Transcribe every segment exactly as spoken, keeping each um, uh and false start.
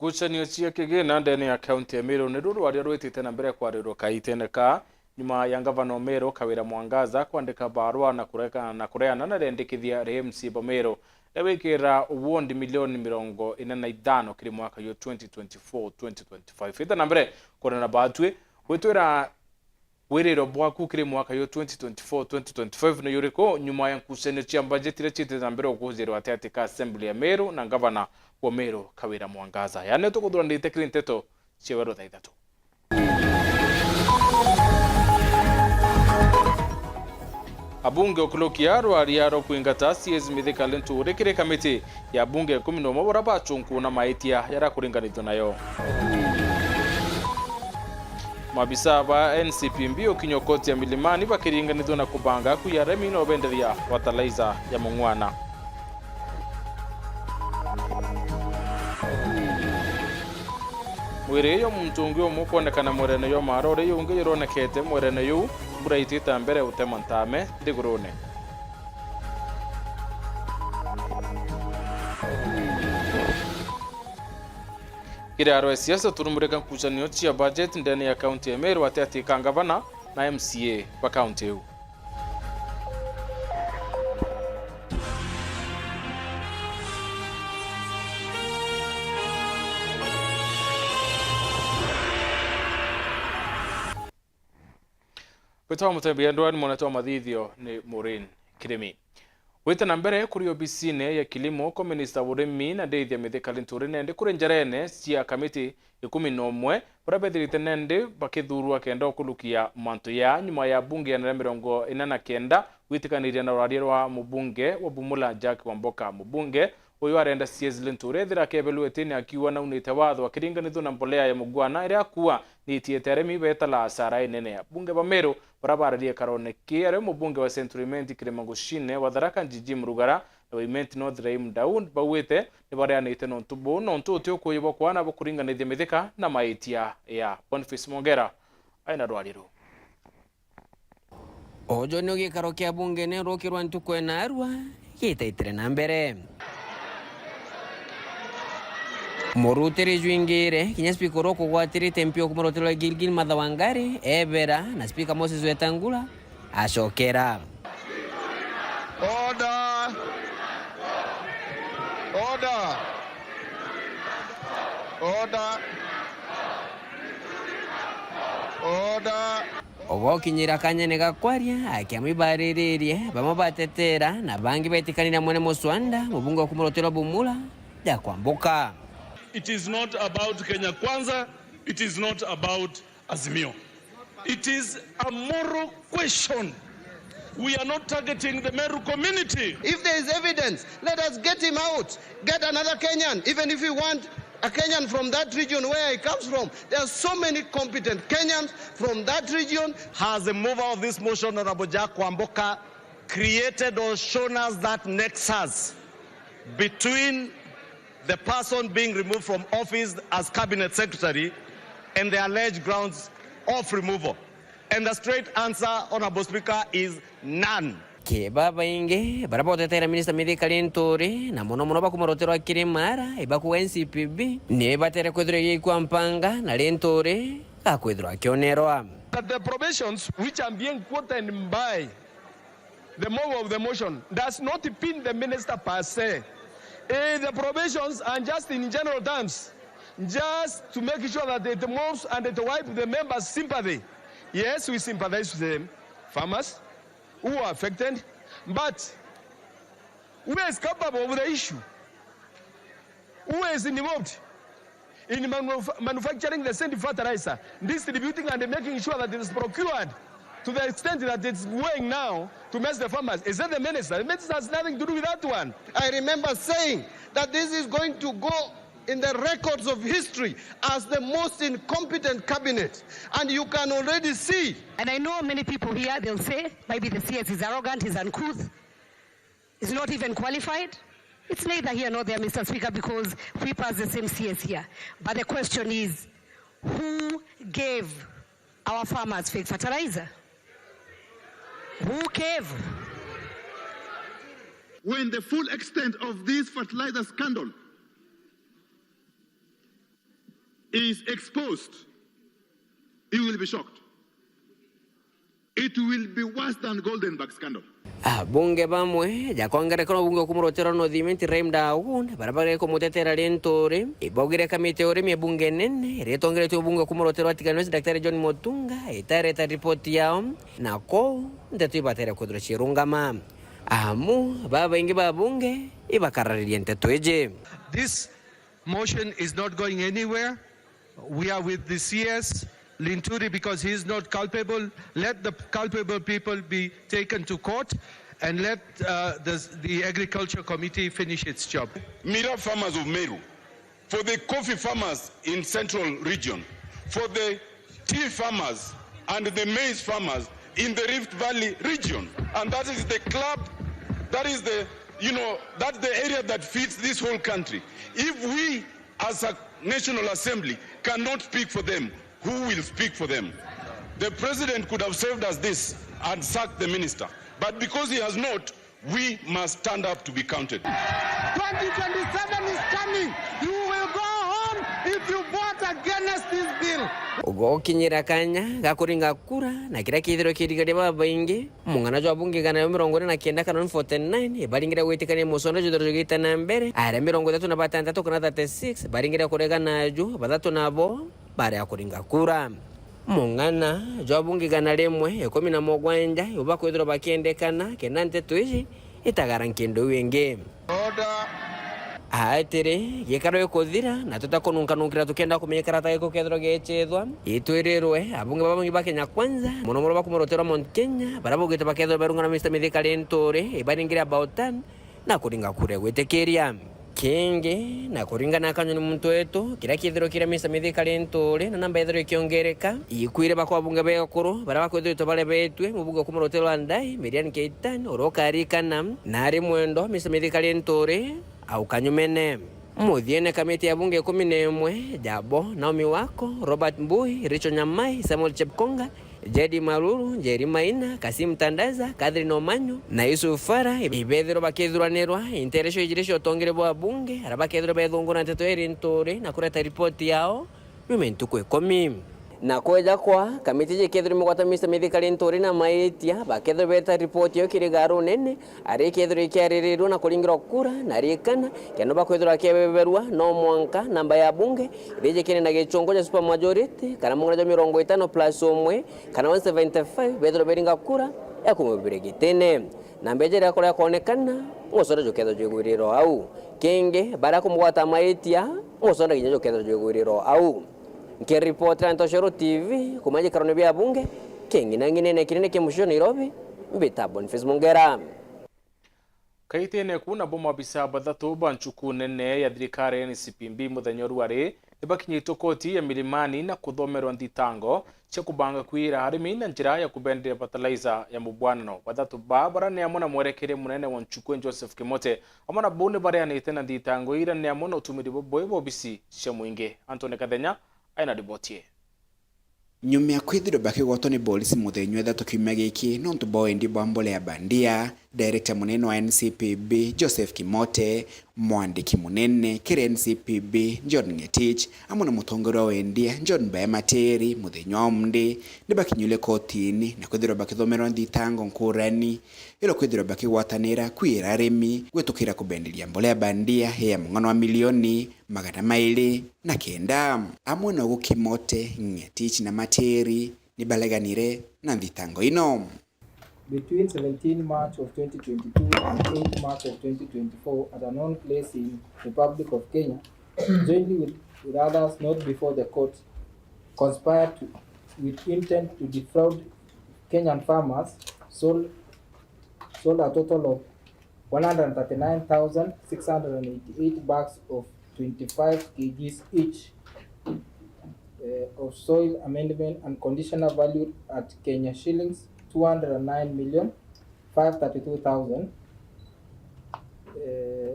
Ngucanio cia kigina ndene ya kaunti ya Meru niruo rwaria rwitite na mbere kwarirwa kaitene ka, nyuma ya ngavana wa Meru Kawira Mwangaza kwandika barua na kureka-, na kureana na riandikithia ria M C A ba Meru ria gwikira wondi milioni mirongo ina na ithano kiri mwaka yo twenty twenty-four twenty twenty-five. Ita na mbere kurana batwi gwitwira wiriro bwaku kiri mwaka yo twenty twenty-four twenty twenty-five ni juriku, nyuma ya nkucanio cia bajeti iria ciitite na mbere ukujirwa ati ati ka assembly ya Meru na ngavana wa Meru Kawira Mwangaza? Yani tukuthuranite kiri nteto cia weru thaa ithatu. Abunge ukurukia rwaria rwa kwingata C S Mithika Linturi kiri kamiti ya bunge ikumi na umwe baria bachunku na maitia jaria kuringanithua nayo. Maabisa ba N C P B ukinywa koti ya Milimani bakiringanithua na kubanga kuiya aremi na ubenderia fertilizer ya mung'wana. Mwiri jwa muntu ungi umwe ukwonekana mwerene jwa maara uria jungi juronekete mwerene juu, mbura itite mbere utema ntame nthigurune. Kiri arwa siasa turumurika nkucanio cia bajeti ndene ya kaunti ya Meru ati ati ka ngavana na M C A ba kaunti iu. Witwa Mutembi Edward, mwanete wa mathithio ni Maureen Kirimi. Wite na mbere kuri obisine ya kilimo kwa minista wa urimi na ndithia Mithika Linturi nendi kuri njarene cia kamiti ikumi na umwe baria bethirite nendi bakithurwa kenda ukurukia mantu ya nyuma ya bunge ya nara mirongo ina na kenda gwitikaniria na rwaria rwa mubunge wa Bumula Jack Wamboka. Mubunge uyu arenda C S Linturi ethira akebelua itini akiuga naunite watho akiringanithua na mbolea ya mugwana iria akua ni itiete arimi betala asara inene. Abunge ba Meru baria bararie karone ki ario mubunge wa Central Imenti Kirima Ngucine wa Tharaka Njiji Murugara na wa Imenti North Raim Daud bauite ni bareanite nontu buu, nontu uti ukuyu bwa kwana bukuringanithia mithika na maitia ya Boniface Mongera aina rwari ruu. Uju ni gikaro kia bunge ni rukirwa ntuku ena arua gitaitire na mbere. Murutiri jwingire, kinya spika uria ukugwatirite mpio kuma rutere rwa Gilgil Martha Wangari ebera, na spika Moses Wetangula acokera. Order! Order! Order! Order! Obo okinyira kanyene ga kwaria, akiamwibariririe, bamwe batetera, na bangi betikaniria mwene muswanda, mubunge wa kuma rutere rwa Bumula, Jack Wamboka. It is not about Kenya Kwanza, it is not about Azimio. It is a moral question. We are not targeting the Meru community. If there is evidence, let us get him out. Get another Kenyan, even if we want a Kenyan from that region where he comes from. There are so many competent Kenyans from that region. Has the mover of this motion, Honorable Jack Wamboka, created or shown us that nexus between the person being removed from office as cabinet secretary and the alleged grounds of removal? And the straight answer, Honorable Speaker, is none. Ki babaingi baria boteteera minista Mithika Linturi, na mono mono bakuma rutere rwa Kirimara, ibakuga N C P B, ni batere kwithirwa igikua mpanga na Linturi gakwithirwa akionerwa. That the provisions which are being quoted by the mover of the motion does not pin the minister per se. Eh, the provisions are just in general terms, just to make sure that it moves and it wipes the members' sympathy. Yes, we sympathize with the farmers who are affected, but who is capable of the issue? Who is involved in manuf-, manufacturing the same fertilizer, distributing and making sure that it is procured to the extent that it's going now to mess the farmers? Is that the minister? The minister has nothing to do with that one. I remember saying that this is going to go in the records of history as the most incompetent cabinet, and you can already see. And I know many people here, they'll say, maybe the C S is arrogant, he's uncouth. Is not even qualified. It's neither here nor there, Mister Speaker, because we pass the same C S here. But the question is, who gave our farmers fake fertilizer? Who gave? When the full extent of this fertilizer scandal is exposed, you will be shocked. It will be worse than Goldenberg scandal. Abunge bamwe ja kwongerekana ubunge kumurotera North Imenti Raimda Aoun, baria bari kumutetera Linturi, ibaugire kamiti ya urimi ya bunge nene iria itongeretue ubunge kumurotera wa Tigania West Daktari John Mutunga itareta ripoti yao, na kou nteto ibatere kwithirwa ciirungama. Amu babaingi ba bunge ibakararirie nteto iji. This motion is not going anywhere. We are with the C S Linturi because he is not culpable. Let the culpable people be taken to court and let uh, the, the Agriculture Committee finish its job. Miraa farmers of Meru, for the coffee farmers in Central Region, for the tea farmers and the maize farmers in the Rift Valley region. And that is the club, that is the, you know, that's the area that feeds this whole country. If we as a National Assembly cannot speak for them, who will speak for them? The president could have saved us this and sacked the minister. But because he has not, we must stand up to be counted. Twenty twenty-seven is coming. You will go home if you vote against this bill. Gukinyira kanya ga kuringa kura na kiria kithirwe kirigaria babaingi, mung'ana jwa bunge igana ria mirongo ina na kenda kana forty nine baringire gwitikania musonda juthirwe jugite na mbere, aria mirongo ithatu na batantatu kana thirty-six baringire kuregana naju, bathatu nabo baria kuringa kura. Mung'ana jwa bunge igana rimwe ikumi na mugwanja ibo bakwithirwa bakiendekana kenda nteto iji itagara nkindu iu ingi. Order. Atiri, gikaro gikuthira na tutakununkanunkira tukienda kumenya karata giku kethirwa gichethwa. Itwirirwe, abunge baba bangi ba Kenya Kwanza, muno muno ba kuma rutere rwa Mount Kenya, baria baugite bakethirwa barungana Mister Mithika Linturi ibaringire about ten, na kuringa kura ya gwitikiria. Kingi, na kuringana na Kanyoni muntu wetu, kiria kithirwe kiria Mister Mithika Linturi na namba ithirwe ikiongereka, ikwire bakwa abunge ba ekuru baria bakwithiritwe barebetue mubunge kuma rutere rwa Ndai, Miriam Keitany, uria ukarikana, na ari mwendwa Mister Mithika Linturi au kanyumene. Muthiene, kamiti ya bunge ikumi na imwe, jabo, Naomi Wako, Robert Mbui, Rachel Nyamai, Samuel Chepkonga, Jedi Maruru, Njeri Maina, Kasim Tandaza, Catherine Omanyo na Yusuf Farah ibethirwa bakithuranirwa interecio ijiri cia utongeri bwa bunge, aria bakethirwa bethungura nteto iri nturi na kureta ripoti yao nyuma ntuku ikumi. Na kweja kwa kamiti iji ikethirwa imugwata Mister Mithika Linturi na Maitia, bakethirwa beta ripoti yao kiri garu nene, aria ikethirwa ikiaririrua na kuringirwa kura na rikana, kenda bakwithirwa bakibeberua no mwanka namba ya bunge iria ijikene na gichungu ja super majority, kana mung'ana jwa mirongo itano plus umwe, kana one seventy-five, bethirwa beringa kura ya kumubibira gitine. Namba iji iria kuria kwonekana, musonda jukethirwa jwigwirira o au. Kingi, baria kumugwata Maitia, musonda kinya jukethirwa jwigwirira o au. Nkiripotera Ntoshero T V kuma gikarone bia bunge, king'inang'inene kinene kia mucii jwa Nairobi, mbita Boniface Mungera. Kaitene ku nabo maabisa bathatu ba nchuku nene ya thirikari ya N C P B muthenya uria wari nibakinyitwe koti ya Milimani na kuthomerwa nthitango cia kubanga kwira arimi na njira ya kubenderia fertilizer ya mubwanano. Bathatu baa bara ni amwe na mwerekeria munene wa nchuku Joseph Kimote, amwe na bau ni bareanite na nthitango ira ni amwe na utumiri bubui bwa obisi cia mwingi. Anthony Kathenya aina riboti ii. Nyuma ya kwithirwa bakigwatwa ni borisi muthenya wa ithatu kiumia giki nontu bwa wendi bwa mbolea bandia, director munene wa N C P B Joseph Kimote, mwandiki munene kiri N C P B John Ngetich, amwe na mutongoria wa wendia John Mbae Materi, muthenya wa Monday, nibakinyire kotini na kwithirwa bakithomerwa nthitango nkurani, ira kwithirwa bakigwatanira kwira arimi gwitukira kubenderia mbolea bandia ya mung'ana wa milioni magana mairi na kenda, amwe na ugu Kimote, Ngetich na Materi, ni bareganire na nthitango ino. Between seventeen March of twenty twenty-two and eight March of twenty twenty-four at a known place in Republic of Kenya, jointly with, with others not before the court, conspired to, with intent to defraud Kenyan farmers, sold, sold a total of one hundred thirty-nine thousand six hundred eighty-eight bags of twenty-five kilograms each, eh, of soil amendment and conditioner valued at Kenya shillings two hundred nine million five thirty-two thousand, eh,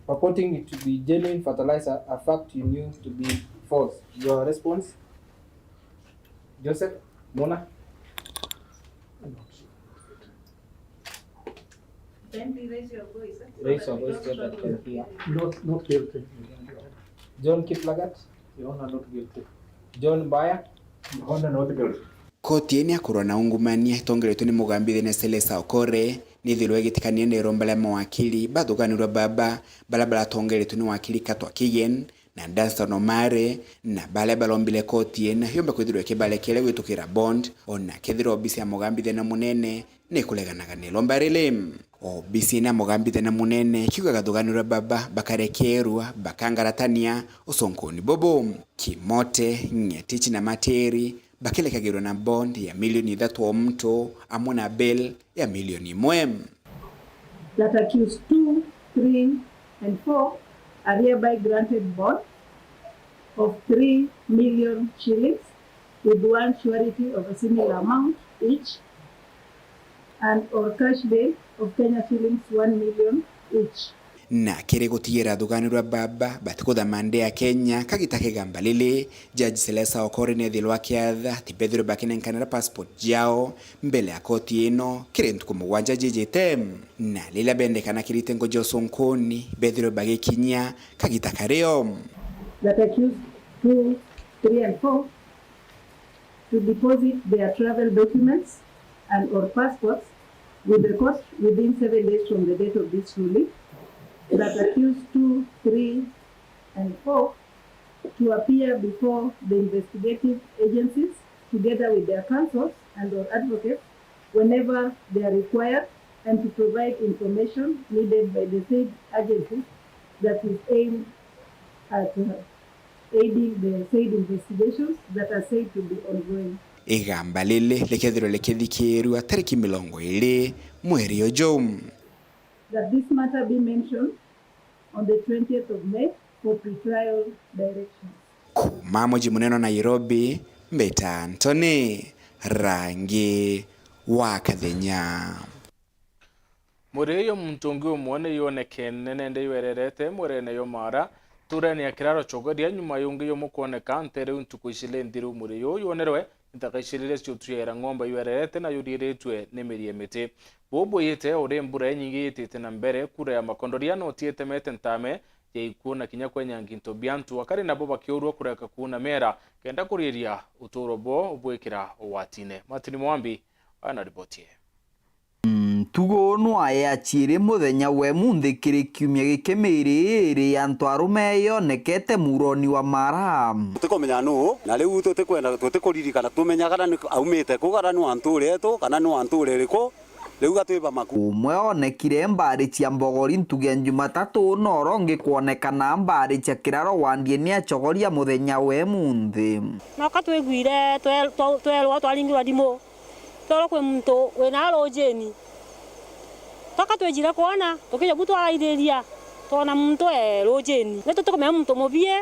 purporting it to be genuine fertilizer, a fact you knew to be false. Your response, Joseph Muna? Kindly raise your voice, eh, so that we don't struggle to hear. Not, not guilty. John Kiplagat. Your Honor, not guilty. John Mbaya. Your Honor, not guilty. Koti ii ni ya kurwa na ungumania itongeretwe ni mugambithania Selesa Okore, ni ithirwa igitikania na iromba ria mawakili bathuganirwa baba, baria baratongeretwe ni wakili Katwa Kigen na Dunstan Omare, na baria barombire koti ina yombe kwithirwa ikibarekeria gwitukira bond, ona kethirwa obisi ya mugambithania munene ni kureganaga na iromba riri. Obisi ina ya mugambithania munene ikiuga gathuganirwa baba bakarekerua, bakangaratania uconkoni bubu. Kimote, Ng'etich na Materi bakirekagirwa na bond ya milioni ithatu o muntu, amwe na bail ya milioni imwe. That accused two, three, and four are hereby granted bond of three million shillings with one surety of a similar amount each and or cash bail of Kenya shillings one million each. Na kiri gutigira thuganirwa baba batikuthamande ya Kenya kagita kegamba lili, Judge Selesa Okore nethirwa akiatha ati bethirwe bakinenkanira passport jao mbele ya koti ino kiri ntuku mugwanja jijite, na riria bendekana kirite ngo ja uconkoni bethirwe bagikinyia kagita kario. That accused two, three and four to deposit their travel documents and or passports with the cost within seven days from the date of this ruling. That accused two, three and four to appear before the investigative agencies together with their counsels and or advocates whenever they are required and to provide information needed by the said agencies that is aimed at uh, aiding the said investigations that are said to be ongoing. Igamba lili rikethirwa rikithikirua tariki mirongo iri mweri uju. That this matter be mentioned on the twentieth of May for pretrial directions. Kuuma muji munene wa Nairobi, mbita Anthony Rangi wa Kathenya. Mwiri uyu muntu ungi umwe ni yonekene nende ywererete mwerene yo mara, nturene ya kiraro Chogoria, nyuma yungi yumwe kwoneka ntere u ntuku iciri nthiru. Mwiri uyu yonerwe ithaka iciri iria ciutuyaira ng'ombe ywererete na yuriiritwe ni miri ya miti. Buu bwiyite uri mbura inyingi yitite na mbere, kura ya makondoria no tietemete ntame ya ikuu na kinya kwenya nginto bia antu, akari nabo bakiurua kureka kuuna miera kenda kuriiria uturo bwao bwikira ugwatine. Martin Mwambi ana riboti ii. Ntugu nwae aciiri muthenya wa imunthi kiri kiumia giki miiri iiri ya antu arume yonekete muroni wa mara. Tutikumenya nuu, na riu tutikwenda, tutikuririkana tumenya kana ni aumite ku, kana ni wa ntuura yetu, kana ni wa ntuura iriku, riu gatwiba maku. Umwe onekire mbaari cia Mbogori ntugu ya Jumatatu, na uria ungi kwonekana mbaari cia kiraro wa Ndiene ya Chogoria muthenya wa imunthi. Noka twigwire twe-, twa-, twerwa twaringirwa ndimu. Twerwa kwi muntu wina ruujini. Twoka twijire kwona, tukija bu twaraithiria, twona muntu e ruujini. Ni tutikumenya muntu mubie,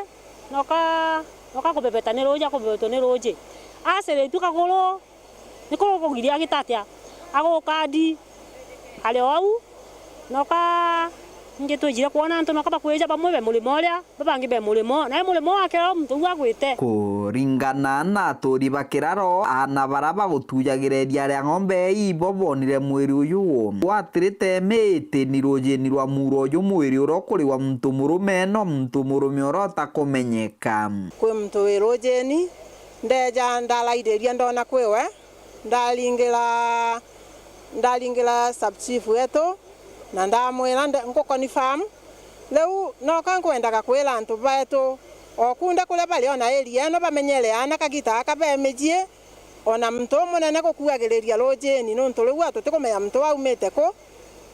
noka, noka kubebeta ni ruuji, akubebetwa ni ruuji. Aciritue kaguru, ni kuru kugiria agita atia? Aguka ndi, ari o au, noka ingi twijire kwona antu noka bakwija bamwe be murimo uria, babangi be murimo, nae murimo wake o muntu uu agwite. Kuringana na aturi ba kiraro, aana bara bagutujagira iria ria ng'ombe ibo bonire mwiri uyu gwatirite miti ni ruujini rwa muuro uyu mwiri uria ukuri wa muntu murume no muntu murume uria utakumenyeka. Kwi muntu wi ruujini, ndeja ndaraithiria ndona kwi we, ndaringira, ndaringira sub chief wetu, na ndamwira nde-, ngu confirm. Riu noka nkwendaga kwira antu betu, o kunde kuria bari, ona area ino bamenyere aana kagita gaka be mijii, ona muntu umunene gukuagiriria ruujini, nuntu riu tutikumenya muntu aumite ku.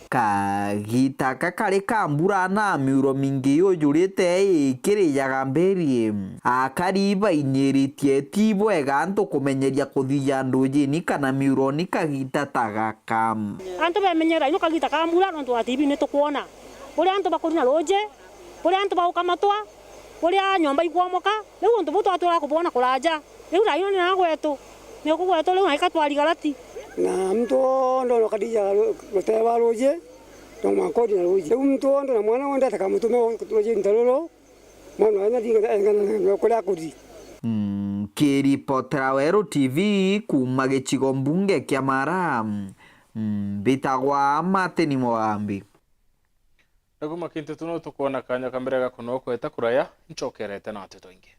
Kagita gaka kari ka mbura na miuro mingi yujurite ikirijaga mberi. Akari bainyiritie ti bwega antu kumenyeria kuthija nduujini kana miuroni kagita ta gaka. Antu bemenyera ino kagita ka mbura, nontu wa T V ni tukwona uria antu bakurina ruuji, uria antu baukamatwa, uria nyomba ikwomoka. Riu untu buu twatwira kubwona kuraja. Riu raino ni na gwetu, ni uku gwetu riu na ika twarigarati. Na muntu wonthe ona ukathijaga ru-, rutee rwa ruuji, no mwanka uthi na ruuji. Riu muntu wonthe na mwana wonthe atakamutume ruujini ta ruru, mwana wanya thingana engana na kuria akuthi. Nkiripotera Weru T V kuuma gicigo mbunge kia Mara, mbitagwa Martin Mugambi. Naguma kintu tu no tukwona kanya ka mbere ga kunokweta kuraya, ncokerete na nteto ingi.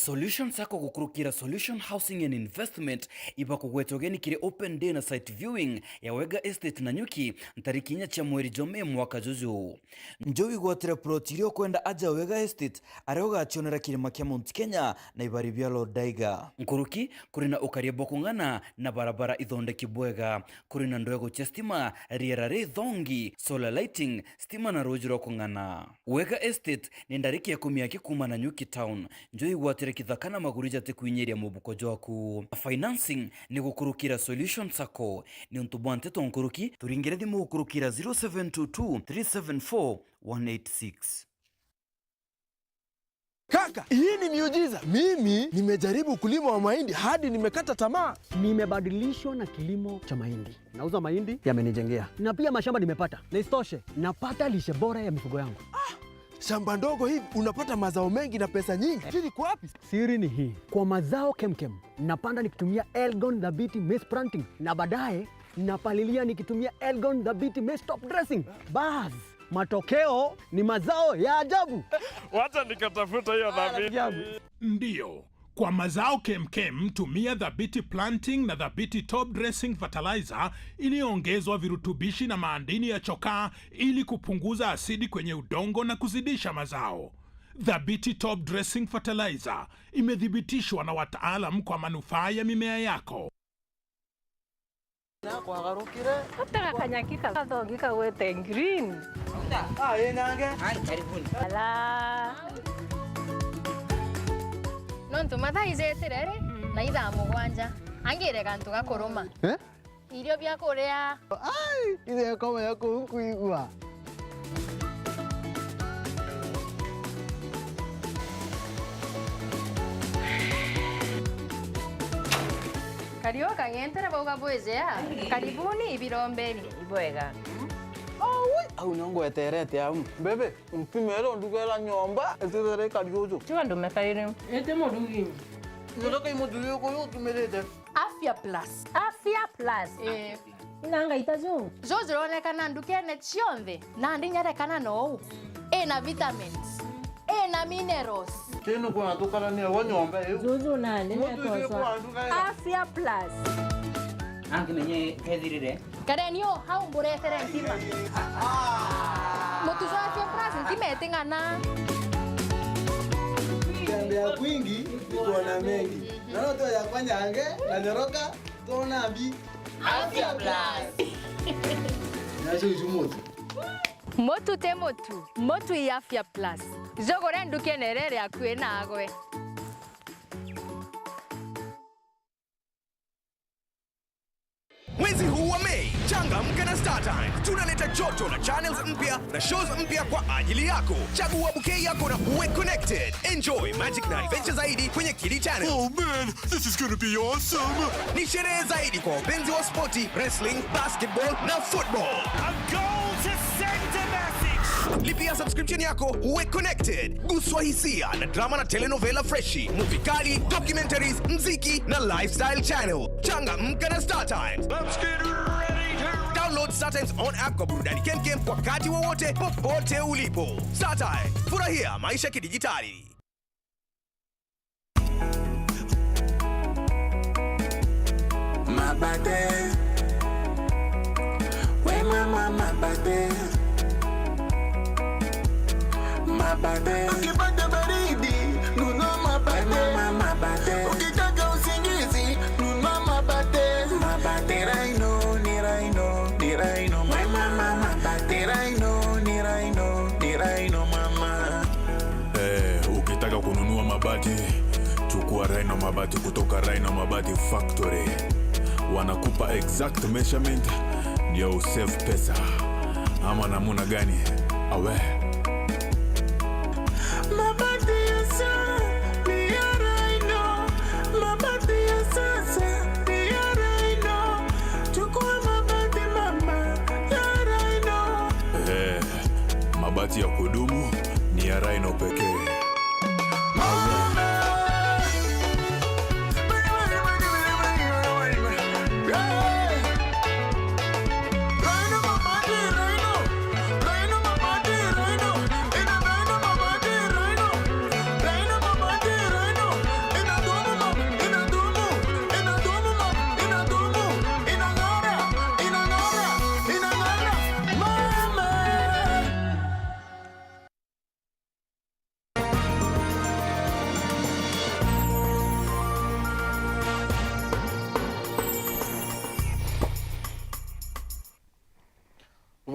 Solution Sacco gukurukira Solution Housing and Investment ibakugweta ugeni kiri open day na site viewing ya Wega Estate Nanyuki, ntariki inya cia mweri jwa Mei mwaka juju. Njo wigwatire plot iria ukwenda aja Wega Estate, aria ugacionera kirima kia Mount Kenya na ibari bia Lodaiga. Nkuruki, kuri na ukaria bwa kung'ana na barabara ithondeki bwega. Kuri na ndwego cia stima, riera rithongi, solar lighting, stima na ruuji rwa kung'ana. Wega Estate ni ndariki ya kumi aki kuuma Nanyuki town. Njo igwatire kithaka na maguru jati kwinyiria mubuko jwaku. Financing ni gukurukira Solution Sacco. Niuntu bwa nteto nkuruki, turingire thimu gukurukira zero seven two two three seven four one eight six. Kaka, hii ni miujiza. Mimi nimejaribu ukulima wa mahindi hadi nimekata tamaa. Nimebadilishwa na kilimo cha mahindi. Nauza mahindi, yamenijengea. Na pia mashamba nimepata. Na isitoshe, napata lishe bora ya mifugo yangu. Ah, shamba ndogo hivi, unapata mazao mengi na pesa nyingi. Siri iko wapi? Siri ni hii. Kwa mazao kemkem, napanda nikitumia Elgon Dhabiti Maize Planting. Na baadaye, napalilia nikitumia Elgon Dhabiti Maize Top Dressing. Bas, matokeo ni mazao ya ajabu. Wacha nikatafuta hiyo Dhabiti. Ndio, kwa mazao kemkem, tumia Dhabiti Planting na Dhabiti Top Dressing Fertilizer iliyoongezwa virutubishi na maandini ya chokaa ili kupunguza asidi kwenye udongo na kuzidisha mazao. Dhabiti Top Dressing Fertilizer imethibitishwa na wataalam kwa manufaa ya mimea yako. Nakwagarukire. Utega kanyaki kathongi kagwete green. Ah, ĩ nange. Ai, karibuni. Ala. Nontu mathaa ijetire ri, na ithaa mugwanja. Angire gantu gakuruma. Eh? Irio bia kuria. Ai, ithe akoma ya kuu nkuigua. Kariu kang'entere bauga bwijea. Karibuni ibirombeni. Ibwega. Aui, au nio ngweterete au. Bebe, ntimere undugera nyomba, itithere ikari uju. Tiga ndume kairi. Iti murugi. Nyotoka imuthuri uku utumirite. Afya Plus. Afya Plus. Eh. Ina ngaita ju. Ju jironekana ndukene cionthe, na ndinya rekana nou. Ina vitamins. Ina minerals. Tinu kwa tukarania wa nyomba iu. Juju nani. Mutu icio netoswa. Kwa nduga ya. Afya Plus. Angimenye kethirire. Kareni o, hau mburetere ntima. Mutu jwa Afya Plus, ntima iting'ana. Tembea kwingi, ni kuona mengi. Na no tu yakwa nyange, na nyoroka, tuona mbi. Afya Plus. Nacio icu mutu. Mutu ti mutu, mutu i Afya Plus. Jugure ndukene iria iri akui nagwe. Mwezi huu wa Mei, changamka na StarTimes. Tunaleta joto na channels mpya na shows mpya kwa ajili yako. Chagua bouquet yako na uwe connected. Enjoy magic na adventure zaidi kwenye Kidi Channel. Oh man, this is gonna be awesome. Ni sherehe zaidi kwa wapenzi wa spoti, wrestling, basketball na football. A goal to send a message. Lipia subscription yako uwe connected. Guswa hisia na drama na telenovela freshi, movie kali, documentaries, mziki na lifestyle channel. Changamka na StarTimes. Let's get ready to. Download StarTimes on app kwa burudani kemkem wakati wowote, popote ulipo. StarTimes, furahia maisha kidijitali. Mabate. We mama mabate. Mabate. Ukipata baridi, nunua mabate. We mama mabate. Ukitaka usingizi, nunua mabate. Mabate Rhino, ni Rhino, ni Rhino, mama. We mama mabate. Rhino, ni Rhino, ni Rhino, mama. Eh, ukitaka kununua mabati, chukua Rhino Mabati kutoka Rhino Mabati Factory. Wanakupa exact measurement ndio usave pesa. Ama namuna gani? Awe. Mabati ya sa-, ni ya Rhino. Mabati ya sasa ni ya Rhino. Chukua mabati mama ya Rhino. Eh. Mabati ya kudumu ni ya Rhino pekee.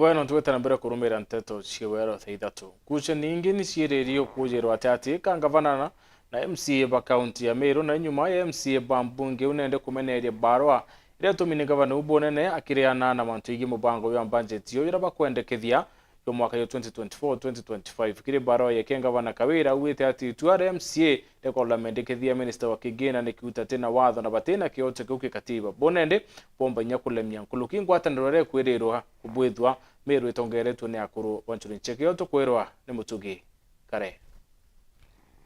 Bweno, twite na mbere kurumira nteto cia wero thaa ithatu. Ngucanio ingi ni ciiririo kujirwa ati ati ka ngavana na, na M C A ba kaunti ya Meru na inyuma ya M C A ba mbunge u nende kumeneria barua iria itumi ni ngavana u bunene akiriana na mantu igii mubango jwa mbanjeti yo iria bakwendekethia yo mwaka yo twenty twenty-four twenty twenty-five. Kiri barua yake, ngavana Kawira augite ati itua ria M C A rikorwa lamendekethia minista wa kigina ni kiuta tina watho na batina kioto kiu kikatiba. Bo nende bomba inya kulemia nkuruki ngwataniro iria ikwirirwa kubwithwa Meru itongeretwe ni akuru ba nchuri ncheke yo tukwirwa ni Mutugi Kare.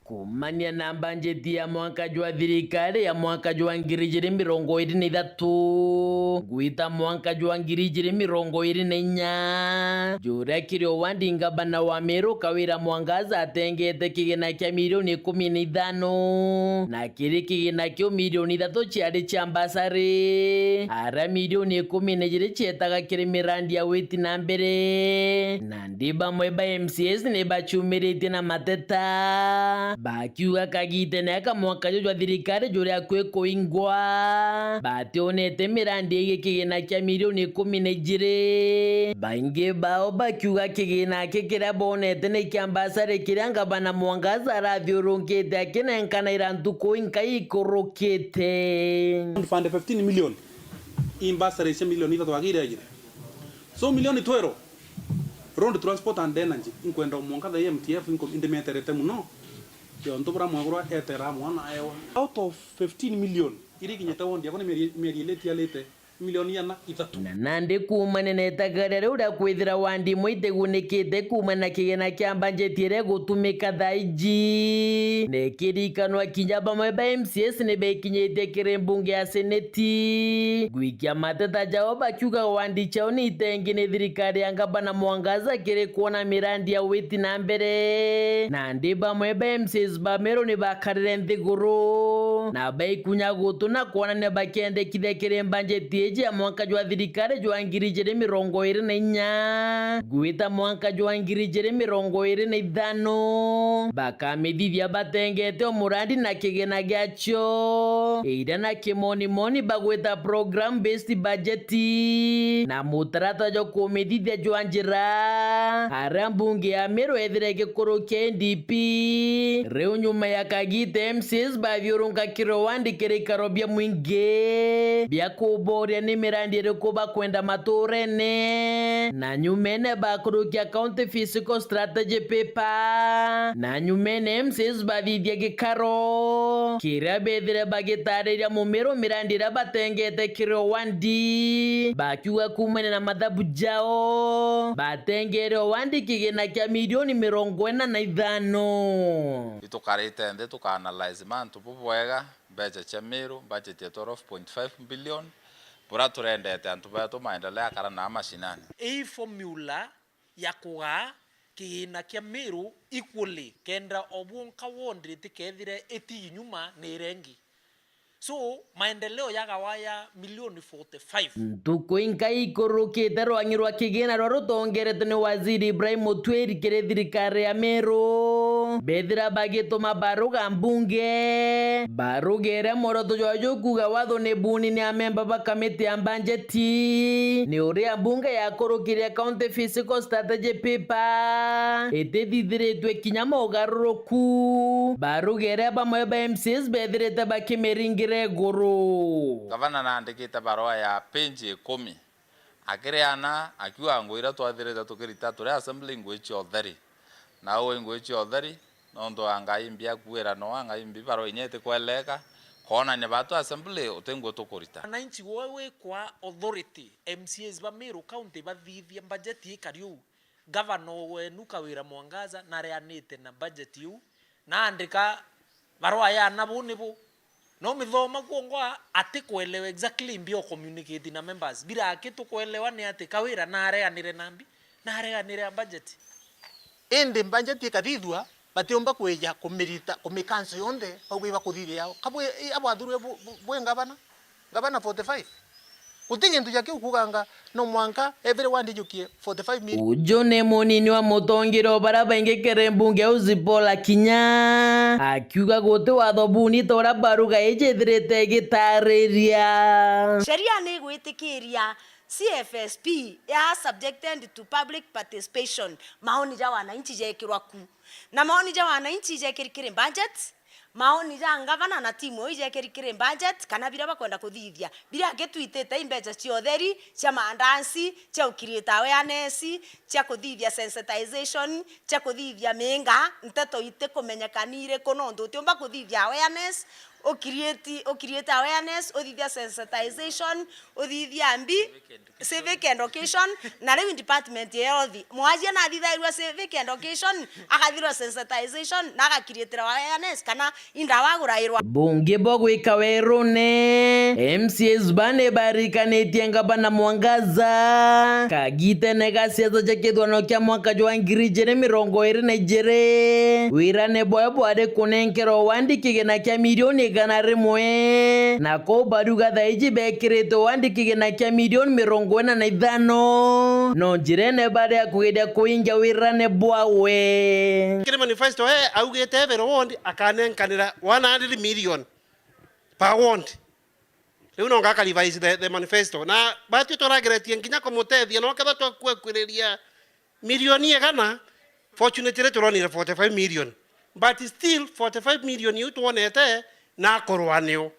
Kumania na mbanjeti ya mwanka jwa thirikari ya mwanka jwa ngiri ijiri mirongo iri na ithatu gwita mwanka jwa ngiri ijiri mirongo iri na inya, juria kiri o wandi ngavana wa Meru Kawira Mwangaza atengete kigina kia milioni ikumi na ithano, na kiri kigina kiu milioni ithatu ciari cia mbasari, aria milioni ikumi na ijiri cietaga kiri mirandi ya witi na mbere, na Ndi bamwe ba M C As ni baciumiritie na mateta, bakiuga kagitene aka mwanka juju jwa thirikari juri akui kuingwa, bationete mirandi igi kigina kia milioni ikumi na ijiri. Baingi bao bakiuga kigina aki kiria bonete ni kia mbasari kiria ngavana Mwangaza arathiurunkite akinenkanaira ntuku inkai ikurukite. Fund fifteen million, i mbasari cia milioni ithatu agire agire. So milioni twero. Road Transport and Energy, inkwenda mwanka thaa M T F inko-, indimeterete muno. Kiontu bura mwagurwa etera mwana ewa. Out of fifteen million, iri kinyite wondi yakwa ni mieri, mieri ili itiarite, milioni igana ithatu. Na nandi kuumania na itagaria riu ria kwithira wandi imwe itigunikite kuumania na kigina kia mbanjeti iria igutumika thaa iji, ni kirikanwa kinya bamwe ba M C As ni bekinyitie kiri mbunge ya Seneti. Gwikia mateta jao bakiuga wandi ciao ni itengi ni thirikari ya ngavana Mwangaza kiri kwona mirandi ya witi na mbere. Nandi bamwe ba M C As ba Meru ni bakarire nthiguru na baikunya gutu na kwonania bakiendekithia kiri mbanjeti iji ya mwanka jwa thirikari jwa ngiri ijiri mirongo iri na inya gwita mwanka jwa ngiri ijiri mirongo iri na ithano. Bakamithithia batengete o murandi na kigina giacio, iria na kimonimoni bagwita program based budget, na mutaratara jwa kumithithia jwa njira, aria mbunge ya Meru ethire igikurukia N D P. Riu nyuma ya kagita M C As bathiurunka kiri wandi kiri ikaro bia mwingi bia kuboria ni mirandi iriku bakwenda maturene, na nyumene bakurukia county physical strategy paper, na nyumene M C As bathithia gikaro kiria bethire bagitariria mumiro mirandi iria batengete kiri o wandi, bakiuga kumania na mathabu jao batengere o wandi kigina kia milioni mirongo ina na ithano. Itukarite nthi tukaanalyze mantu bubwega, mbeca cia Meru, budget ya twelve point five billion, bura turendete antu betu maendelea akara na mashinani. Ii formula ya kugaa kigina kia Meru equally, kenda o bwonka ward itikethire iti nyuma ni irengi. So, maendeleo yagawa ya milioni forty-five. Ntuku inkai ikurukite, rwang'i rwa kigina rwa rutongeretwe ni Waziri Ibrahim Mutwiri kiri thirikari ya Meru, bethira bagituma baruga mbunge, barugire mworoto jwao jukuuga watho ni buni ni amemba ba kamiti ya mbanjeti, ni uria mbunge yakurukirie county physical strategy paper itithithiritwe kinya mogaruruku. Barugire bamwe ba M C As bethirite bakimiringira iguru. Gavana naandikite barua ya page ikumi, akiriana akiuga ngui iria twathirite tukirita turi assembly ngui cia utheri. Na uu ngui cia utheri, nontu wa ngai mbi akuira no ngai mbi barua inya itikweleka, koonania batu assembly uti ngui tukurita. Wananchi we wikwa authority, M C As ba Meru County bathithia budget ikari uu. Gavana wenu Kawira Mwangaza nareanite na budget iu, naandika barua ya na bu ni bu. No mithoma kwongwa ati kuelewa exactly mbio communicate na members. Bila aki tukuelewa ni ati Kawira nareanire na mbi, nareanire a budget. Indi budget ikathithua, batiumba kwija kumirita, kumikanso yonthe, bauga ibakuthithia yao. Kabwe, i, abwathurwe bu, bu, bwe ngavana, ngavana forty-five. Guti gintu ja kiu kuuganga no mwanka ethire wandijukie forty-five million. Uju ni munini wa mutongeria o baria baingi kiri mbunge ya Uzi Paul Akinya, akiuga guti watho buni ta uria baruga iji ithirite igitariria. Sheria ni igwitikiria C F S P ya subjected to public participation, maoni ja wananchi jekirwa ku. Na maoni ja wananchi jekiri kiri budget, maoni ja ngavana na timu ii jekiri kiri budget, kana biria bakwenda kuthithia. Biria akitwitite i mbeca cia utheri, cia maandansi, cia u create awareness, cia kuthithia sensitization, cia kuthithia miinga, nteto itikumenyeka ni iriku, nontu utiumba kuthithia awareness, u create, u create awareness, uthithia sensitization, uthithia mbi, civic education, na riu department ya health. Mwasia nathithairua civic education, akathirwa sensitization, na agakiriitira awareness, kana indawa agurairwa. Bungi bwa gwika werune, M C As ba ni barikanitie ngavana Mwangaza kagitene ga siasa cia kithurano kia mwaka jwa ngiri ijiri mirongo iri na ijiri. Wirane bwao bwari kunenkerwa wandi kigina kia milioni igana rimwe, na kou bariuga thaa iji bekiritwe wandi kigina kia milioni mirongo ina na ithano, no njirene baria kugeria kuingia wirane bwawe. Kiri manifesto, eh, augite every ward akanenkanira one hundred million per ward. Riu no ngaka revise the, the manifesto. Na batwi turageretie nginya kumutethia, no kethwa twakwekwireria milioni igana, fortunately turonire forty-five million. But still forty-five million iu twonete na akorwa nio.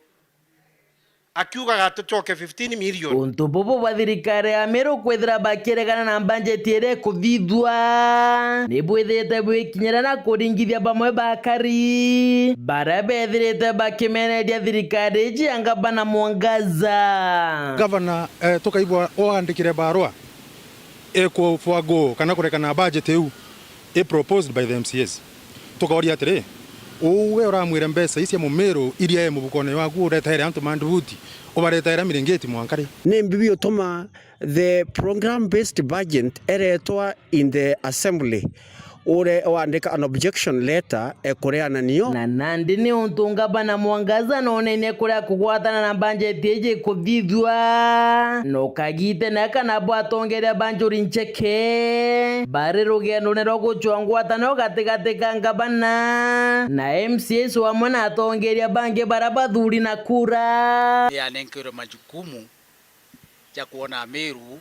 Akiugaga tucoke fifteen million. Untu bubu bwa thirikari ya Meru kwithira bakiregana na mbanjeti iria ikuthithua, ni bwithirite bwikinyira na kuringithia bamwe bakari baria bethirite bakimeneria thirikari iji ya ngavana Mwangaza. Gavana, eh, tukaigua uandikire barua iku forego kana kurekana na budget iu i proposed by the M C As. Tukoria atiri, uu we uramwire mbeca ici cia Mumiru iria e mubukone waku uretaire antu mandubuti, ubaretaira miringiti mwanka ri? Ni mbi biutuma the program based budget eretwa in the assembly, ure wandika an objection letter ekureana nio. Na nandi ni untu ngavana Mwangaza nonene kuria kugwatana na mbanjeti iji kuthithua, na ukagitene kana bwatongeria ba Njuri Ncheke bari rugendone rwa gucwa ngwataniro gatigati ka ngavana na M C As amwe na atongeria bangi baria bathuri na kura. Ni anenkerwe majukumu ja kwona Ameru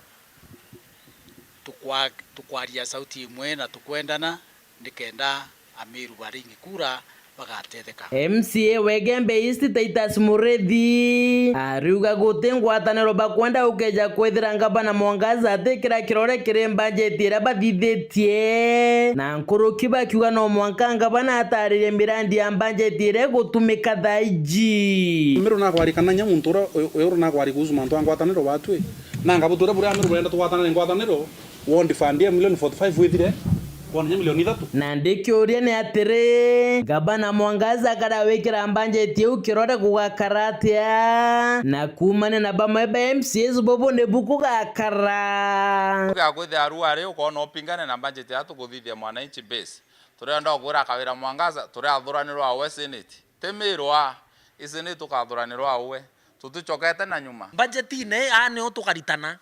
tukwa-, tukwaria sauti imwe na tukwendana, nikenda Ameru baringi kura bagatetheka. M C A wa Igembe East Titus Murithi ariuga guti ngwataniro bakwenda gukeja kwithira ngavana Mwangaza atikira kirore kiri mbanjeti iria bathithitie, na nkuruki bakiuga no mwanka ngavana ataririe mirandi ya mbanjeti iria igutumika thaa iji. Meru nagwarikana nya muntu uria uyu, uyu nagwari kuhusu mantu a ngwataniro batwi. Nanga butu uria buria Meru burenda tugwatanire ngwataniro, ward fund ya milioni forty-five withire, wona nya milioni ithatu. Na ndikiuria ni atiri, ngavana Mwangaza akaria wikira mbanjeti iu kirore gugakara atia? Na kuumania na bamwe ba M C As bubu nibu kugakara. Tugakwithia aru ari ukona upingane na mbanjeti ya tukuthithia mwananchi base. Turenda ukwira Kawira Mwangaza, turi athuranirwa awe senate. Ti Meru a, isi ni tukathuranirwa awe. Tuticokete na nyuma. Mbanjetine aa nio tukaritana.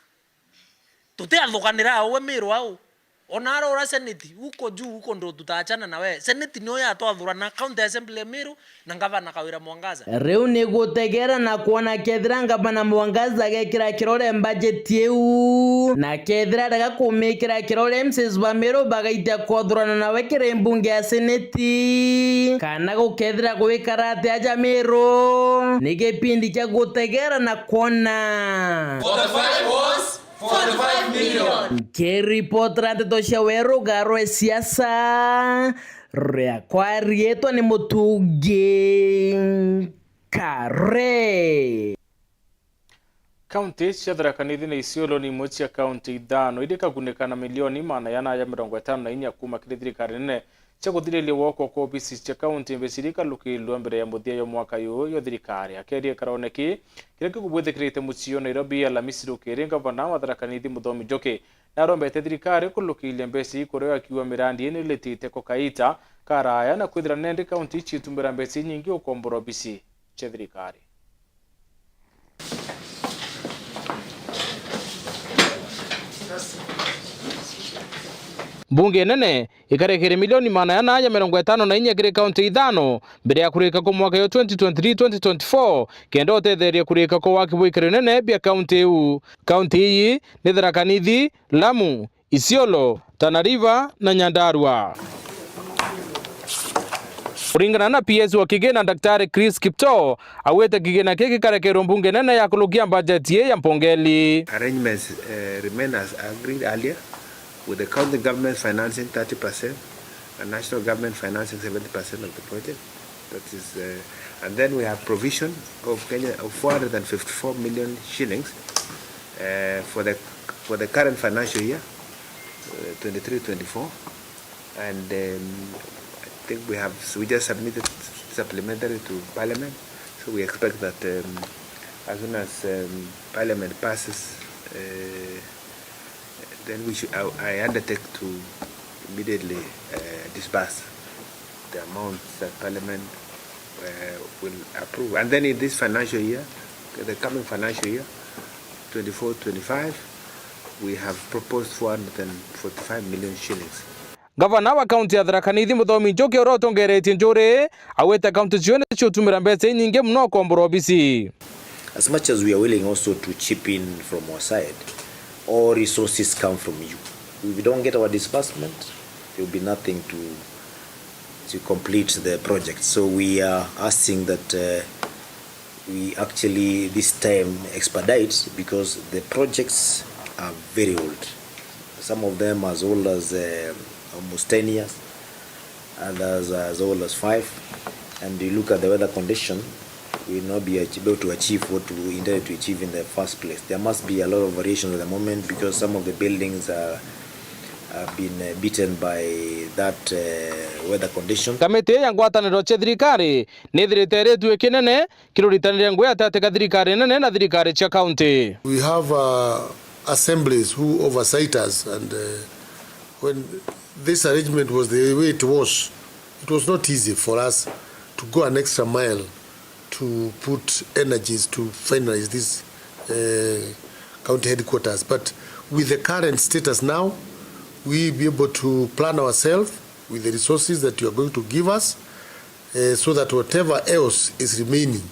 Tutiathuganira awe Meru au. Ona arora senate, uko juu, uko ndo tutachana na we. Senate nio yatwathurana, county assembly ya Meru, na ngavana Kawira Mwangaza. Riu ni gutegera na kwona kethira ngavana Mwangaza agekira kirore mbajeti iu, na kethira arega kumikira kirore, M C As ba Meru bagaitia kwathurana nawe kiri mbunge ya seneti, kana gukethira gwikara atia aja Meru. Ni gipindi kia gutegera na kwona. Forty-five was forty-five million. Nkiripotera ndeto cia weru rwa siasa, riakwa riitwa ni Mutungi Kare. Kaunti cia Tharaka Nithi na Isiolo ni imwe cia kaunti ithano iria ikagunĩka na milioni magana jana ja mĩrongo ĩtano na inya kuuma kĩrĩ thirikari nene cia gũthirĩria gwakwa kwa obisi cia kaunti mbeciri ikalũkĩrwa mbere ya mũthia ya mwaka ũyũ ya thirikari. Akeria gĩkaro-inĩ kĩĩ kĩrĩa gĩkũbwĩthĩkĩrĩte mũciĩ wa Nairobi Alhamisi rũkĩrĩ, ngavana wa Tharaka Nithi Muthomi Njoki nĩ arombete thirikari kũlũkĩria mbeca ikũrĩa akiuga mirandi ĩno ĩletĩte kwa kaita karaya na kwĩthĩra nende kaunti ici itumbĩra mbeca inyingĩ ũkombora obisi cia thirikari. Mbunge nene ikarekere milioni magana ana ya mirongo itano na inya kiri kaunti ithano mbere ya kurika kwa mwaka yo twenty twenty-three twenty twenty-four, kenda utetheria kurika kwa waki bwa ikari nene bia kaunti iu. Kaunti ii ni Tharaka Nithi, Lamu, Isiolo, Tana River na Nyandarua. Kuringana na P S wa Kigina, Daktari Chris Kiptoo, augite kigina giki gikarekerwa mbunge nene ya kurukia bajeti ii ya mpongeli. Arrangements, eh, remain as agreed earlier, with the county government financing thirty percent and national government financing seventy percent of the project. That is, uh, and then we have provision of Kenya of four hundred and fifty-four million shillings, uh, for the, for the current financial year, uh, twenty-three twenty-four. And, um, I think we have, we just submitted supplementary to Parliament. So we expect that, um, as soon as, um, Parliament passes, uh, then we should, I, I undertake to immediately, uh, disburse the amounts that Parliament, uh, will approve. And then in this financial year, the coming financial year, twenty-four twenty-five, we have proposed four hundred and forty-five million shillings. Gavana wa kaunti ya Tharaka Nithi, Muthomi Njuki, uria utongeretie njuri, augite kaunti cionthe ciutumira mbeca inyingi mono kuombora obisi. As much as we are willing also to chip in from our side, all resources come from you. If we don't get our disbursement, there will be nothing to, to complete the project. So we are asking that, uh, we actually this time expedite, because the projects are very old. Some of them as old as, uh, almost ten years, others as old as five. And you look at the weather condition, we will not be ach-, able to achieve what we intended to achieve in the first place. There must be a lot of variations at the moment because some of the buildings are, have been, uh, beaten by that, uh, weather condition. Kamiti ya ngwataniro cia thirikari nithirite iritue kinene kiruritaneria ngugi gatagatĩ ka thirikari nene na thirikari cia kaunti. We have, uh, assemblies who oversight us, and, uh, when this arrangement was the way it was, it was not easy for us to go an extra mile to put energies to finalize this, uh, county headquarters. But with the current status now, we be able to plan ourselves with the resources that you are going to give us, uh, so that whatever else is remaining,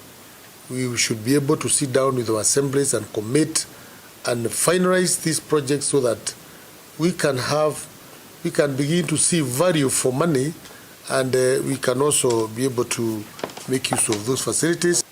we should be able to sit down with our assemblies and commit and finalize this project so that we can have, we can begin to see value for money, and, uh, we can also be able to make use of those facilities.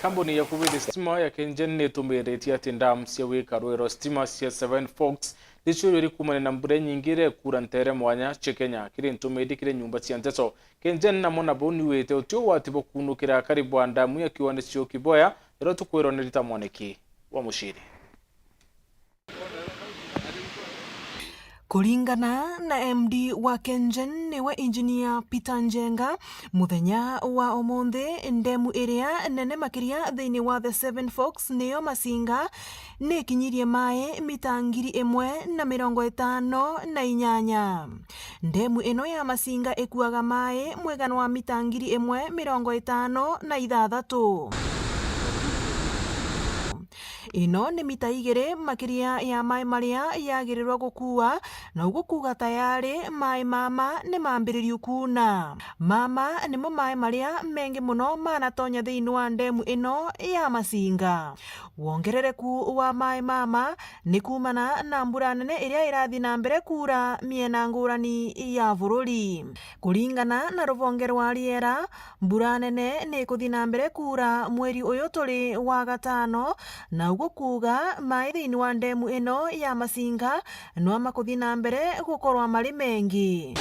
Kambuni ya kubithia stima ya KenGen ni itumiritie ati ndamu cia gwika rwiro stima cia Seven Forks nicio iri kuumania na mbura inyingi iria ikuura nteere mwanya cia Kenya. Kiri ntumiri kiri nyumba cia nteto, KenGen namo nabo niwite uti ugwati bwa kunukira akari bwa ndamu ya kiwanda cia Kiboya, iria tukwirwa ni Rita Mwaniki wa Muciri. Kuringana na M D wa KenGen niwe Engineer Peter Njenga, muthenya wa umunthi, ndemu iria nene makiria thiini wa the Seven Forks niyo Masinga, nikinyirie mai mita ngiri imwe na mirongo itano na inyanya. Ndemu ino ya Masinga ikuaga mai mwigana wa mita ngiri imwe mirongo itano na ithathatu. Ino ni mita igiri makiria ya mai maria yagirirwa gukua, na uguo kuuga tayari mai mama ni mambiririe kuuna. Mama nimo mai maria mengi mono manatonya thiini wa ndemu ino ya Masinga. Wongerereku wa mai mama ni kuumana na mbura nene iria irathi na mbere kuura miena ngurani ya bururi. Kuringana na ruvonge rwa riera, mbura nene ni ikuthi na mbere kuura mweri uyu turi wa gatano, na uguo kuuga mai thiini wa ndemu ino ya Masinga no makuthi na mbere gukorwa mari mengi.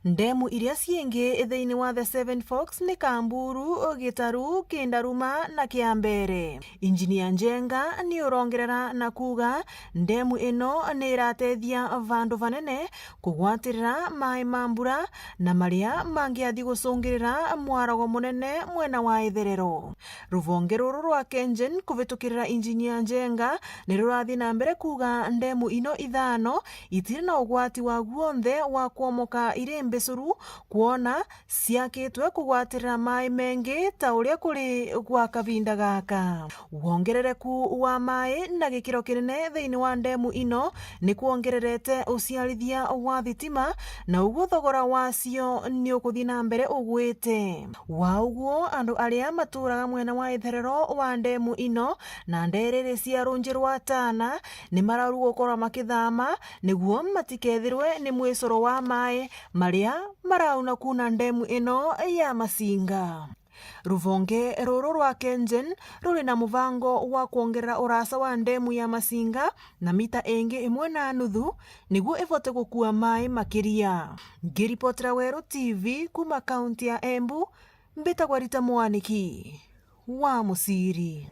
Ndemu iria ciingi thiini wa the Seven Forks ni Kamburu, Gitaru, Kindaruma na Kiambere. Engineer Njenga ni urongerera na kuuga ndemu ino ni iratethia vandu vanene kugwatirira mai ma mbura na maria mangiathi gucungirira mwarago munene mwena wa itherero. Ruvonge ruru rwa KenGen kuvitukirira Engineer Njenga ni rurathi na mbere kuuga ndemu ino ithano itiri na ugwati wa guonthe wa kwomoka iri Bisuru kwona ciakitwe kugwatirira maai mengi ta uria kuri gwa kavinda gaka. Wongerereku wa maai na gikiro kinene thiini wa ndemu ino ni kwongererete uciarithia wa thitima, na uguo thogora wacio ni ukuthi na mbere ugwite. Wa uguo, andu aria maturaga mwena wa itherero wa ndemu ino na nderere cia runji rwa Tana ni mararu gukorwa makithama niguo matikethirwe ni mwicoro wa maai maria marauna kuuna ndemu ino ya Masinga. Ruvonge ruru rwa KenGen ruri na mubango wa kwongerera urasa wa ndemu ya Masinga na mita ingi imwe na nuthu niguo ivote gukua maai makiria. Ngiripotera Weru T V kuuma kaunti ya Embu, mbitagwa Rita Mwaniki wa Muciri.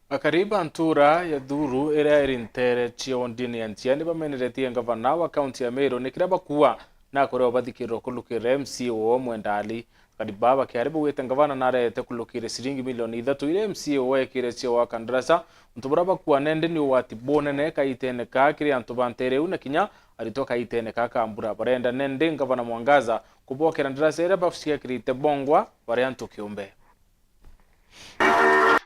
Akari ba ntuura ya Thuru iria iri nteere cia wondini ya Nzia ni bameneretie ngavana wa kaunti ya Meru ni kiria bakuua na kuria bathikirwe kulukira M C A woo Mwenda Ali. Akari baa bakiari baugite ngavana narete kulukire ciringi milioni ithatu iria M C A woo ekire cia gwaka ndaraca, untu buria bakuua nendi ni ugwati bunene kaitene kaa kiri antu ba nteere iu na kinya aritwa kaitene kaa ka mbura. Barenda nendi ngavana Mwangaza kubokera ndaraca iria baciakirite bongwa bari antu kiumbe.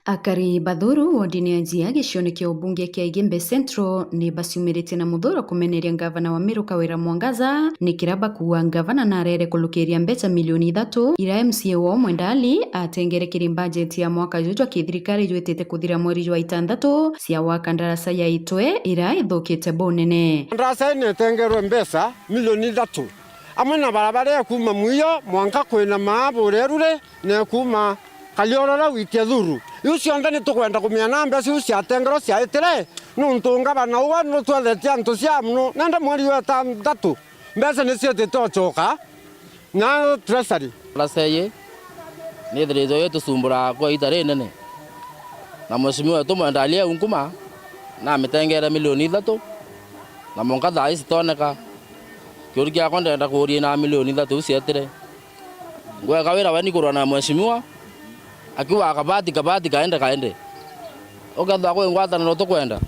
Akari ba Thuru wodini ya Nzia gicione kia ubunge kia Igembe Central ni baciumiritie na muthuro kumeneria ngavana wa Meru Kawira Mwangaza ni kiria bakuua ngavana narere kulukiria mbeca milioni ithatu iria M C A woo Mwenda Ali atengerekiri mbajeti ya mwaka juju jwa kithirikari jwitite kuthira mweri jwa itantatu cia gwaka ndaraca ya Itwe iria ithukite bunene. Ndaraca ino itengerwe mbeca milioni ithatu, amwe na barabara ya kuuma Mwiyo mwanka kwina Maabure Ruri, na kuuma Kaliororo gwitia Thuru. Iu cionthe ni tukwenda kumenya na mbeca iu ciatengerwa ciaitire, nuntu ngavana uwe nutwethetie antu cia muno. Nende mweri wa itantatu, mbeca ni ciitite ucoka na treasury. Ndaraca iji ni ithiritwe igitucumbura kwa ita rinene, na mheshimiwa wetu Mwenda Ali au nkuma namitengere milioni ithatu, na mwanka thaa ii citoneka. Kiuri kiakwa ndenda kuuria na milioni ithatu iu cietire. Ngweka wira we ni kurwa na mheshimiwa, akiuga kabati, kabati, kaende, kaende. Ukethirwa kwi ngwataniro tukwenda,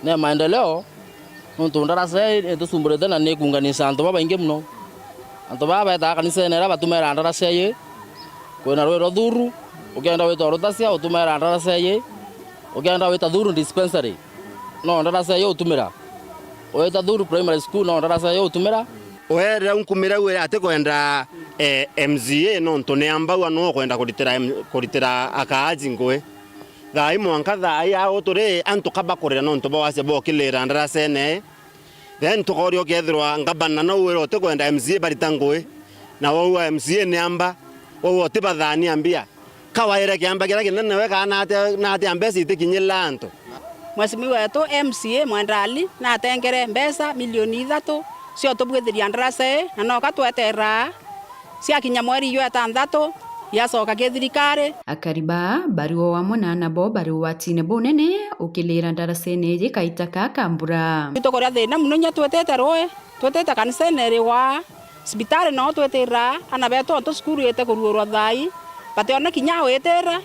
ni maendeleo, nuntu ndaraca ii itusumburite na ni ikunganisha antu babaingi muno. Antu baa betaa kanisene iria batumera ndaraca ii, kwina rwi rwa Thuru, ukenda wita Rutacia, utumera ndaraca ii, ukenda wita Thuru dispensary, no ndaraca ii utumira. Wita Thuru Primary School, no ndaraca ii utumira. We riu nkumire wire atikwenda, eh, M C A nontu ni ambaua no kwenda kuritira M-, kuritira akaaji ngui. Thaa ii mwanka thaa ii au turi antu ka bakurira nontu bwa wasia bokilira ndaracene ii. Then tukoria ukethirwa ngabana no wire utikwenda M C A barita ngui, na wauga M C A ni amba, wauga utibathania mbia. Kawaire kiamba kiria kinene we kana atia, na atia mbeca itikinyirira antu? Mheshimiwa wetu M C A Mwenda Ali natengere mbeca milioni ithatu cia utubwithiria ndaraca ii, na noka tweterera ciakinya mweri jwa itantatu, yacoka ki thirikari. Akari baa bari o amwe na ana bao bari ugwatine bunene ukilira ndaracene iji kaita kaa ka mbura. Itukuria thina muno, inya twitite rui, twitite kanisene iri waa. Cibitari no twitira ana betu ontu cukuru ite kuruurwa thaa ii, bationa kinya a gwitira.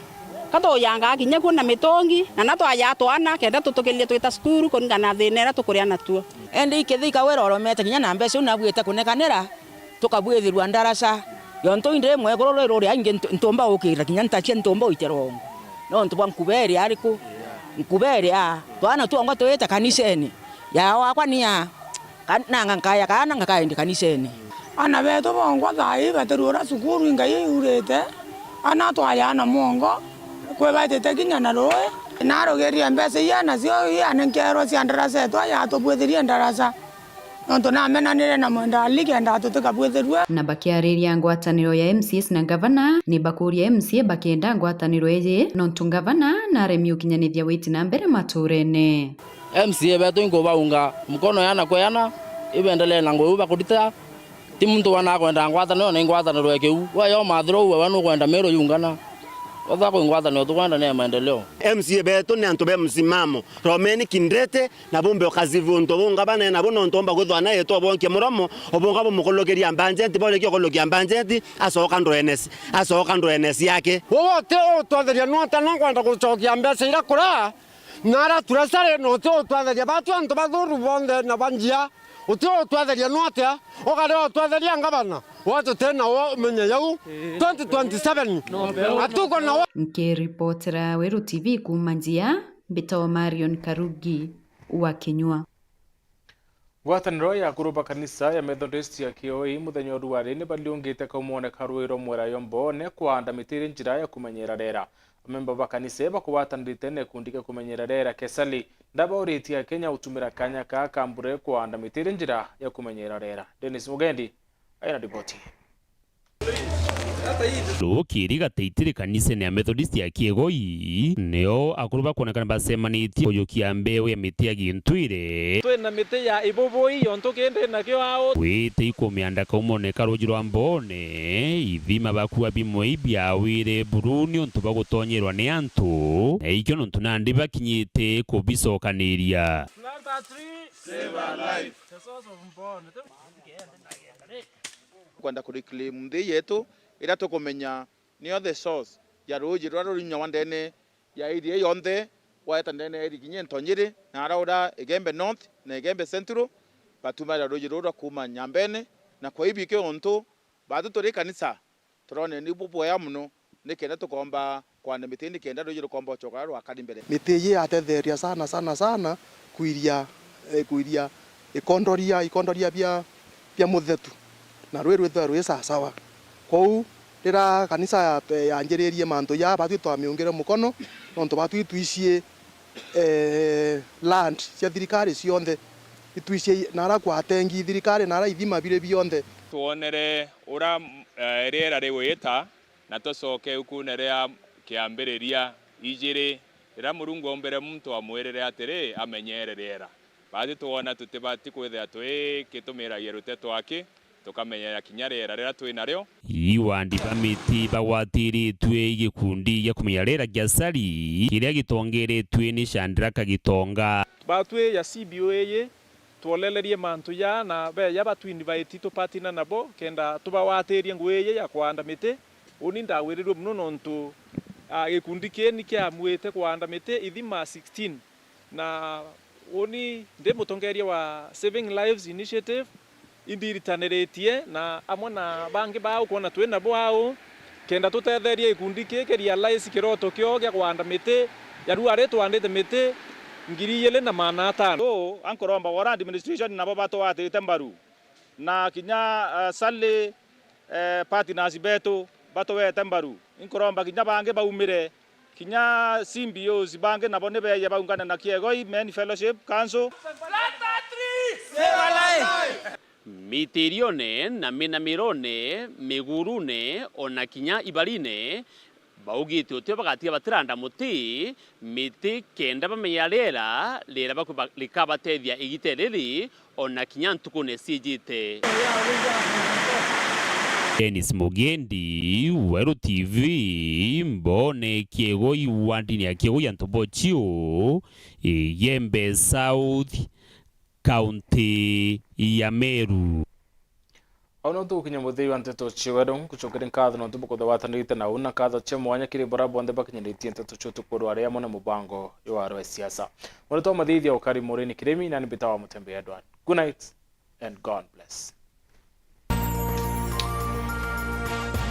Ka tujangaa kinya kuo na mitungi, na na twajaa twana kenda tutukirie twita cukuru kuringana na thina iria tukuria natuo. Indi ikethika wira uromete kinya na mbeca iu nabuite kunekanira, tukabwithirua ndaraca. Yontu indi mwekuru ruri ruria ingi ntu-, ntumba ukirira kinya ntacia ntumba uite rongo. Nontu bwa nkuba iria ariku? Nkuba iria twana twongwa twite kanisene. Ya wakwa ni ya Kan-, nanga nkaya kaana ngakaendi kanisene. Ana betu bongwa thaa ii batiruura cukuru, ingai iurite, ana twajaa na mwongo, kwibaitite kinya na rui. Narugirie mbeca ii nacio ii anenkerwe cia ndaraca etu, aja atubwithirie ndaraca, nontu namenanire na Mwenda Ali kenda tutikabwithirue. Na bakiariria ngwataniro ya M C As na ngavana, ni bakuria M C A bakenda ngwataniro iji, nontu ngavana naremi ukinyanithia witi na mbere maturene. M C A betu inkubaunga mkono yana kwa yana, ibendelee na ngugi iu bakurita. Ti muntu wana akwenda ngwataniro na ingwataniro ya kiu. We yo mathiro uwe, we nukwenda Meru yungana. Otha kwi ngwataniro tukwenda ni ya maendeleo. M C A betu ni antu be msimamo. Romeni kindete na bumbe ukazivu untu bunga bane nabo nontu omba kwithwa na yetu obonkie muromo, obonga bumukulukiria mbanjeti, borikia ukulukia mbanjeti, acoka ndwene ci-, acoka ndwene ciake. Wowote utwatheria nwata no kwenda gucokia mbeca ira kura, Nara Treasury na uti utwetheria batu antu bathuru bonthe na ba njia, uti utwetheria nu atia, ukari utwetheria ngavana, wa tuti na wo umenye yau twenty twenty-seven atuko na wo. Nkiripotera Weru T V kuuma Njia, mbitagwa Marion Karugi wa Kinyua. Ngwataniro ya akuru ba kanisa ya Methodist ya Kioi muthenya wa ruari ni baliungite kaumone ka rui rwa Mwera Yomboone kwaanda miti iri njira ya kumenyera rera. Amemba ba kanisa bakugwatanirite na gikundi kia kumenyera rera kia Sali ndabauritie Akenya gutumira kanya kaa ka mbura kwaanda miti iri njira ya kumenyera rera. Dennis Mugendi aina riboti. Rukiri gataitiri kanisene ya Methodist ya Kiegoi, nio akuru bakwonekana bacemanitie kujukia mbeu ya miti ya gintwire. Twina miti ya ibubui, yontu kindi nakio ao. Wite ikumianda kaumone ka ruji rwa Mboone, ithima bakua bimwe ibiawire buru niuntu bwa gutonyerwa ni antu, na ikio nontu nandi bakinyite kubicokaniria. Kwenda ku reclaim nthi yetu iria tukumenya niyo the source ya ruuji ruria rurinywa ndene ya area yonthe, waeta ndene ya area kinya Ntonyiri, na araura Igembe North na Igembe Central, batumaira ruuji ruru rwa kuuma Nyambene, na kwa ibi kiuntu batu turi kanisa, turone ni bubwea mono, nikenda tukomba kwanda miti nikenda ruuji rukomba gucoka uria rwakari mbere. Miti iji yatetheria sana, sana, sana kwiria, eh, kwiria ikondoria, ikondoria bia, bia muthetu, na rui rwithwa rwi sasawa. Kwou rira kanisa ya-, yanjiririe mantu jaa, batwi twamiungire mukono, nontu batwi itwicii, eh, land cia thirikari cionthe, itwicii nara kwatengi thirikari, nara ithima biri bionthe. Twonere ura, eh, riera rigwita, na tucoke ukuune ria kiambiriria ijiri, riria Murungu aumbire muntu amwirire atiri, amenyere riera. Bati twona tutibati kwithira twigitumiragia ruteto aki, tukamenyera kinya riera riria twi nario. Iwandi ba miti bagwatiritue i gikundi gia kumenya riera gia Sali, kiria gitongeretue ni Shadrack Gitonga. Batwi ya C B O iji, twolelerie mantu jaa na beja batwinvite tupatina nabo kenda tubawatirie ngui iji ya kwanda miti. Uni ndagwirirue mono nontu, ah, gikundi kii ni kiamuite kwanda miti ithima sixteen, na uni ndi mutongeria wa Saving Lives Initiative. Indiritaniritie na amwe na bangi baa ukwona twi nabo au, kenda tutetheria gikundi kii ki realize kiroto kioo gia kwanda miti, ya riu ari twandite miti ngiri ijiri na maana atano. So, ankuromba ward administration nabo batugwatite mbaru, na kinya, eh, Sali, eh, partners betu batugwete mbaru. Inkuromba kinya bangi baumire, kinya C B Os bangi nabo ni beeje baungane na Kiegoi Men Fellowship Council. Mitiirione na minamirone, migurune, ona kinya ibarine, baugite utio bagatiga batiranda muti, miti kenda bamenya riera, riera baku ba-, rikabatethia igita riri, ona kinya ntukune ciijite. Dennis Mugendi, Weru T V, Mboone Kiegoi, wandini ya Kiegoi ya Ntobochio, Igembe South, kaunti ya Meru. Au no tugukinya muthia wa nteto cia Weru, nkucokeria nkatho nontu bukuthugatanirite nau, na nkatho cia mwanya kiri baria bonthe bakinyiritie nteto cia utuku rwa ria amwe na mubango jwa rwa siasa. Murutwa wa mathithia ukari Murini Kirimi, nani mbitawa Mutembe Edward. Good night and God bless.